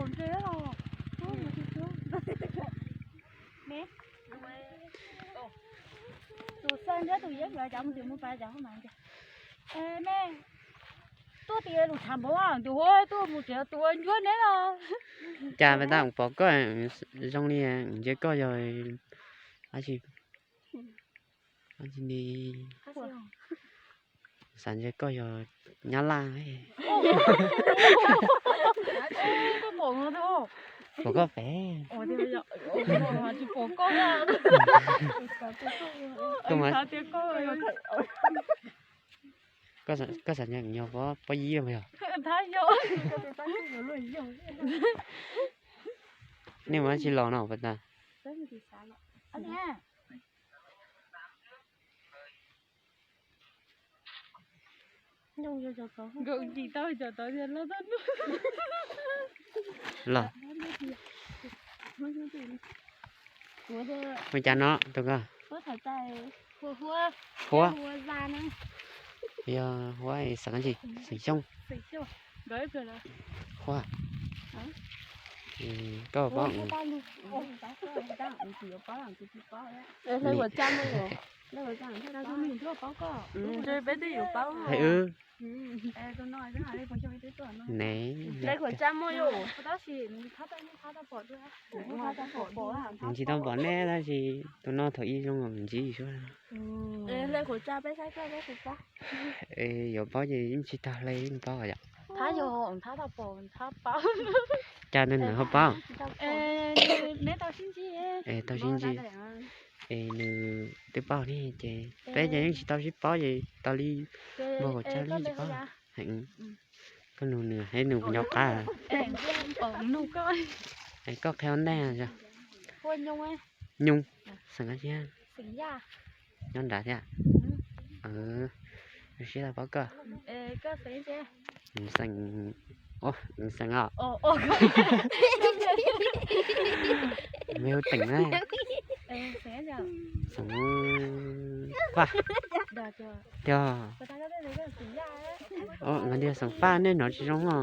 Tus xaj nrhiab tus yeeb los cas mus mus pas cas hauv mas. Nej tuaj tias lus tham npaum tus huab tuaj mus tsev tus ua ncuab neb los. Cas peb tab pom koj zoo li ntsia koj yog dab tsi, dab tsi li, xav ntsia koj yog nyab laj. Pom koj pem. Koj xav nyob pob yib yog? Nej mus dab tsi los no puas tas? Los, ua cas no tus ko? Huab, yog huab xeem dab tsi? Xeem Xyooj. Huab, koj paub? Hais wb. Ne, tsis tau pom nej tab sis tus no thaum ib zoo ntsib suab. Yuav paub ces yeej tsis tau hle yeej paub yom. Cas nws ho paub? Tau sib ntsib. Es nws twb paub ne ces peb ces yeej tsis tau sib paub ces tau li npog kom tsab yeej tsis paub. Koj nug nws, nug nyob qab. Koj qhia ua ntej. Nyooj, xeem dab tsi? Nyob nrad thiab. Sib tau paub koj. Xeem, xeem os. Me hu teem na. Xeem Faj. Yog, nkawd tias xeem Faj nej hnov tsis zoo os.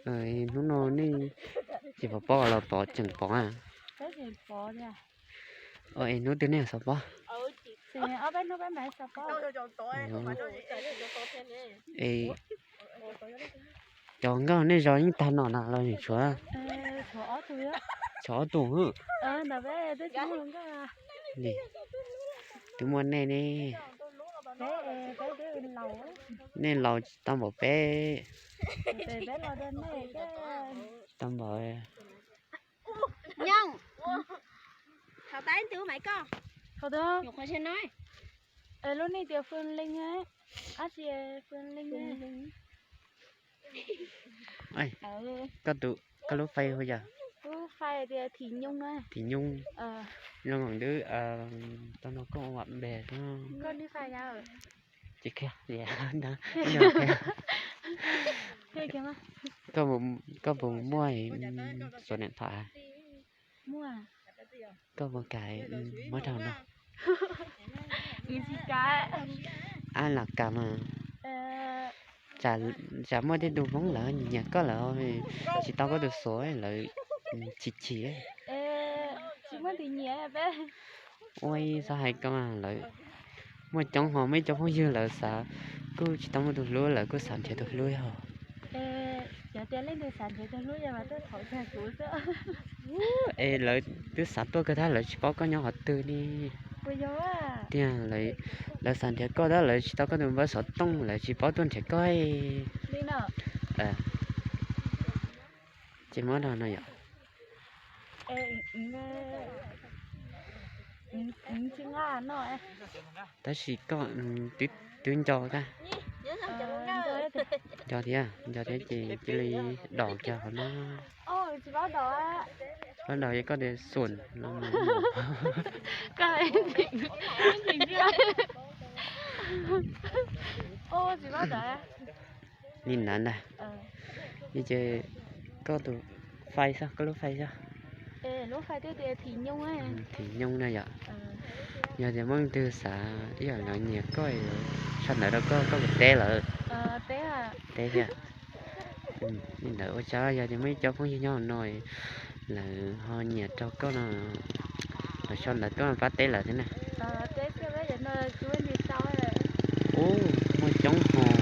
Hnub no nej tsis pom pob los pom tseem pom a? Es hnub twg nej xav pob? Es cov nkauj nej zos yeej tag no na los tshuav, tshuav ob tug. Twb muaj nej ne. Nej laus tsis tau npaum peb. Tsis tau npaum. Nyob, thaum tab twg maiv koj? Thaum twg? Nyuam qhuav tseg no. Lub neej tias Fwm Leej, ab tsi Fwm Leej. Koj tus, koj lub fais hu yog? Lub fais tias Thim Nyooj. Thim Nyooj. Zoo nkaus twb tau nrog koj ua npe. Koj lub fais yog? Tsis qhia. Koj puas muaj xuv niam thaim? Koj puas kam muab rau no? Ab, lam kam mas. Tsam muaj tej tus Hmoob lawv nyiam koj lawm tsis tau koj tus xuv lawv chim chim. Ua ib txhob hais koj lawv, muaj coob ho muaj ib cov phooj ywg lawv xav, kuj tsis tau muaj tus hlub lawv kuj xav nrhiav tus hlub ho. Es lawv twb xav tuaj kawg tab lawv tsis paub koj nyob qhov twg ne. Tiag, lawv xav nrhiav koj tab lawv tsis tau koj tus npawb xov tooj lawv tsis paub tuaj nrhiav koj. Ces muab rau no yom. Tab sis koj twb nco kab. Nco thiab, nco thiab ces cia li dos kiag qhov no. Qhov no yog koj tias xuam no. Li ntawd ntag. Li ces koj tus fais xwb, koj lub fais xwb. Thim Nyooj na yom. Yog tias muaj leej twg xav ib yam lawv nyiam koj, sau ntawv rau koj, koj puas teb lawv? Teb thiab. Li ntawd ua tsaug, yog tias muaj ib co phooj ywg nyob no lawv ho nyiam rau koj no, los sau ntawv tuaj pab teb lawv thiab na. Ub, muaj coob hos.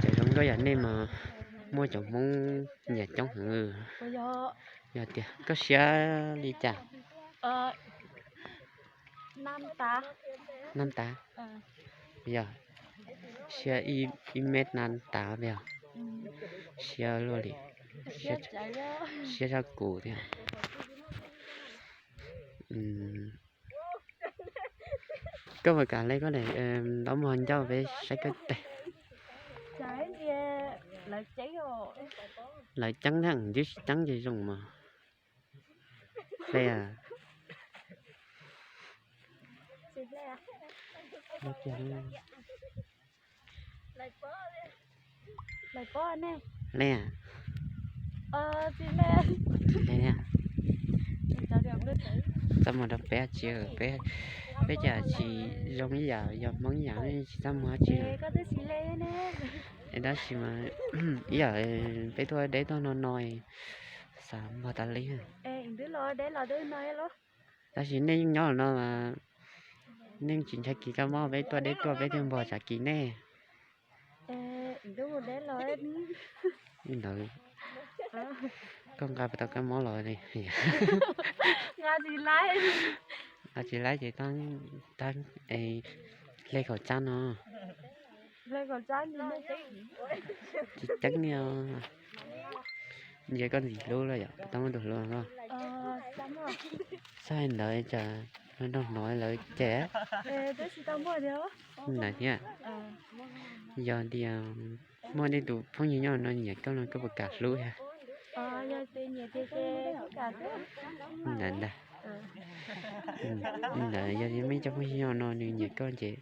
Cov zoo nkauj yam nej mas muaj cov Hmoob nyiam coob heev. Yog tias koj siab li cas? Nab tas. Yog, siab ib mev nab tas yog. Siab luaj li. Siab tshaj kuv thiab. Koj puas kam hle koj daim ntaub muag ncauj peb saib koj tes? Lawv ceeb thiab, twb tsis ceeb ces zoo mas. Hle a? Hle a? Txaj muag rau peb tsis, peb cas tsis zoo ib yam, yog Hmoob ib yam tsis txaj muag tsis. Es tab sis mas ib yam peb tuaj deb tuaj no no xav muag tas li. Tab sis nej yeej nyob no mas, nej tsis ntshai kis kab mob, peb tuaj deb tuaj peb thiaj npog tsam kis nej. Li ntawd, koj nqa puas tau kab mob los li? Nqa tsis laib ces tab, hle khẩu trang no. Tsis ceeb li os. Ntsia koj ntxim hlub lawm yom, puas tau muaj tus hlub os? Txhob hais ntawd tsam nrog hnov lawv cem. Ntawd thiab, yog tias muaj tej tus phooj ywg nyob no nyiam koj no koj puas kam hlub thiab? Ntawd ntag. Ntawd yog tias muaj ib co phooj ywg nyob no nws nyiam koj ces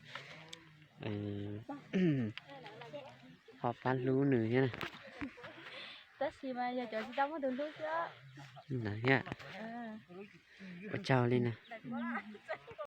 ho pab hlub nws thiab na. Ntawd thiab. Ua tsaug li na.